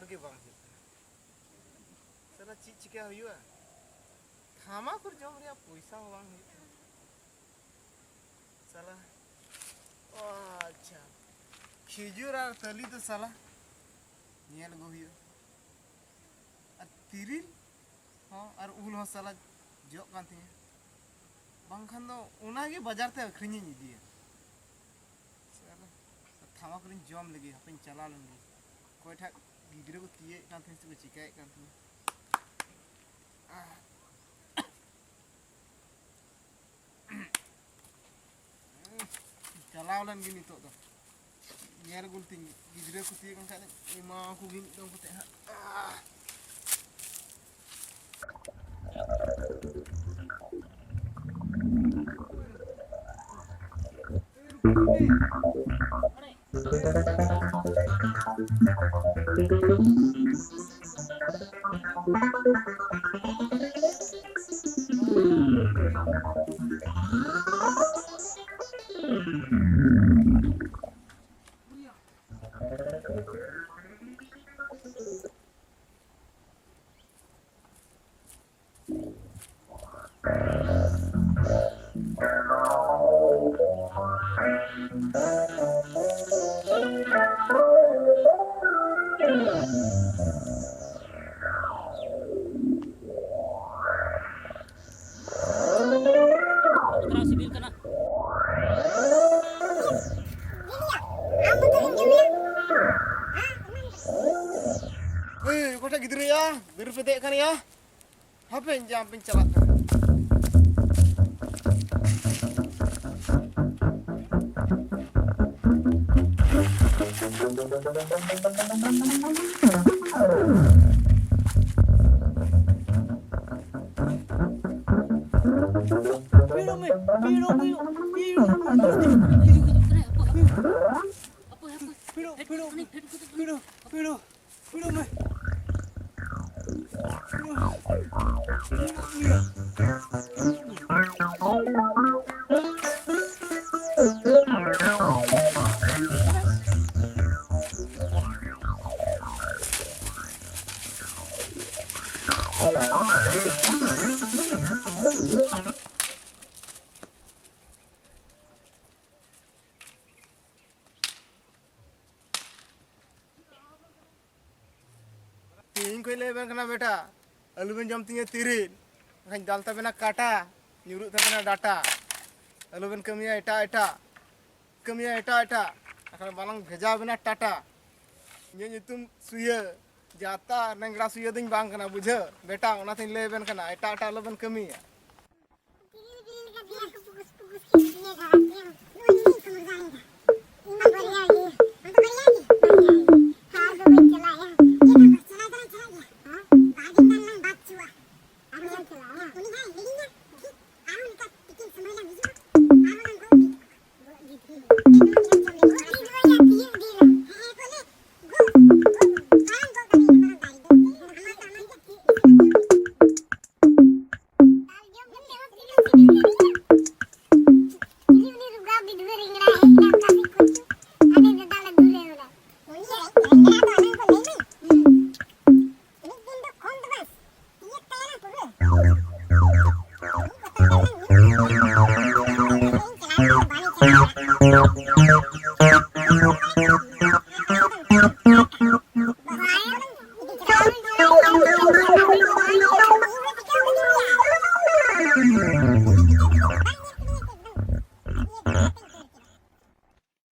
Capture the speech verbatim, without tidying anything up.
ᱜᱮ ᱵᱟᱝ ᱦᱩᱭᱩᱜ ᱠᱟᱱᱟ᱾ ᱥᱟᱞᱟ ᱪᱮᱫ ᱪᱤᱠᱟ ᱦᱩᱭᱩᱜᱼᱟ? ᱛᱷᱟᱢᱟᱠᱩᱨ ᱡᱚᱢ ᱨᱮᱭᱟᱜ ᱯᱚᱭᱥᱟ ᱦᱚᱸ ᱵᱟᱝ ᱦᱩᱭᱩᱜ ᱠᱟᱱᱟ᱾ ᱥᱟᱞᱟ, ᱚ, ᱟᱪᱪᱷᱟ, ᱠᱷᱤᱡᱩᱨ ᱟᱨ ᱛᱟᱹᱞᱤ ᱫᱚ ᱥᱟᱞᱟ ᱧᱮᱞ ᱟᱹᱜᱩ ᱦᱩᱭᱩᱜᱼᱟ᱾ ᱟᱨ ᱛᱤᱨᱤᱞ ᱦᱚᱸ ᱟᱨ ᱩᱞ ᱦᱚᱸ ᱥᱟᱞᱟ ᱡᱚᱜ ᱠᱟᱱ ᱛᱤᱧᱟᱹ, ᱵᱟᱝᱠᱷᱟᱱ ᱫᱚ ᱚᱱᱟᱜᱮ ᱵᱟᱡᱟᱨ ᱛᱮ ᱟᱹᱠᱷᱨᱤᱧᱤᱧ ᱤᱫᱤᱭᱟ᱾ ᱥᱟᱞᱟ, ᱛᱷᱟᱢᱟᱠᱩᱨᱤᱧ ᱡᱚᱢ ᱞᱮᱜᱮ, ᱦᱟᱯᱮᱧ ᱪᱟᱞᱟᱣ ᱞᱮᱱ ᱜᱮ᱾ ᱚᱠᱚᱭ ᱴᱷᱟᱜ ᱜᱤᱫᱽᱨᱟᱹ ᱠᱚ ᱛᱤᱭᱟᱹᱜ ᱠᱟᱱ ᱛᱤᱧ ᱥᱮ ᱠᱚ ᱪᱤᱠᱟᱹᱭᱮᱫ ᱠᱟᱱ ᱛᱤᱧ᱾ ᱪᱟᱞᱟᱣ ᱞᱮᱱ ᱜᱮ ᱱᱤᱛᱚᱜ ᱫᱚ᱾ ᱧᱮᱞ ᱟᱹᱜᱩ ᱞᱮᱛᱤᱧ, ᱜᱤᱫᱽᱨᱟᱹ ᱠᱚ ᱛᱤᱭᱳᱜ ᱠᱟᱱ ᱠᱷᱟᱡ ᱮᱢᱟ ᱠᱚ ᱜᱮ ᱢᱤᱫ ᱫᱚᱢ ᱠᱟᱛᱮ ᱦᱟᱸᱜ᱾ ᱛᱷᱚᱲᱟ ᱥᱤᱵᱤᱞ ᱠᱟᱱᱟ᱾ ᱮᱭ, ᱚᱠᱟᱴᱟᱜ ᱜᱤᱫᱽᱨᱟᱹᱭᱟ? ᱫᱟᱨᱮ ᱯᱮ ᱫᱮᱡ ᱠᱟᱱ ᱭᱟ? ᱦᱟᱯᱮᱧ ᱡᱟᱢᱯᱤᱧ ᱪᱟᱞᱟᱜ ᱠᱟᱱᱟ᱾ ᱯᱤᱲᱩ ᱢᱮ, ᱯᱤᱲᱩ, ᱯᱤᱲᱩ, ᱯᱤᱲᱩ, ᱯᱤᱲᱩ, ᱯᱤᱲᱩ, ᱯᱤᱲᱩ, ᱯᱤᱲᱩ, ᱯᱤᱲᱩ, ᱯᱤᱲᱩ᱾ ᱛᱮᱦᱮᱧ ᱠᱷᱚᱱ ᱞᱟᱹᱭ ᱟᱵᱮᱱ ᱠᱟᱱᱟ ᱵᱮᱴᱟ, ᱟᱞᱚᱵᱮᱱ ᱡᱚᱢ ᱛᱤᱧᱟᱹ ᱛᱤᱨᱤᱞ, ᱵᱟᱠᱷᱟᱱ ᱫᱟᱞ ᱛᱟᱵᱮᱱᱟ ᱠᱟᱴᱟ, ᱧᱩᱨᱩᱜ ᱛᱟᱵᱮᱱᱟ ᱰᱟᱴᱟ᱾ ᱟᱞᱚᱵᱮᱱ ᱠᱟᱹᱢᱤᱭᱟ ᱮᱴᱟᱜ ᱮᱴᱟᱜ, ᱠᱟᱹᱢᱤᱭᱟ ᱮᱴᱟᱜ ᱮᱴᱟᱜ, ᱵᱟᱠᱷᱟᱱ ᱵᱟᱞᱟᱝ ᱵᱷᱮᱡᱟ ᱵᱮᱱᱟ ᱴᱟᱴᱟ᱾ ᱤᱧᱟᱹᱜ ᱧᱩᱛᱩᱢ ᱥᱩᱭᱟᱹ, ᱡᱟᱛᱟ ᱱᱮᱝᱜᱽᱲᱟ ᱥᱩᱭᱟᱹ ᱫᱚᱧ ᱵᱟᱝ ᱠᱟᱱᱟ, ᱵᱩᱡᱷᱟᱹᱣ ᱵᱮᱴᱟ, ᱚᱱᱟᱛᱤᱧ ᱞᱟᱹᱭ ᱟᱵᱮᱱ ᱠᱟᱱᱟ, ᱮᱴᱟᱜ ᱮᱴᱟᱜ ᱟᱞᱚᱵᱮᱱ ᱠᱟᱹᱢᱤᱭᱟ᱾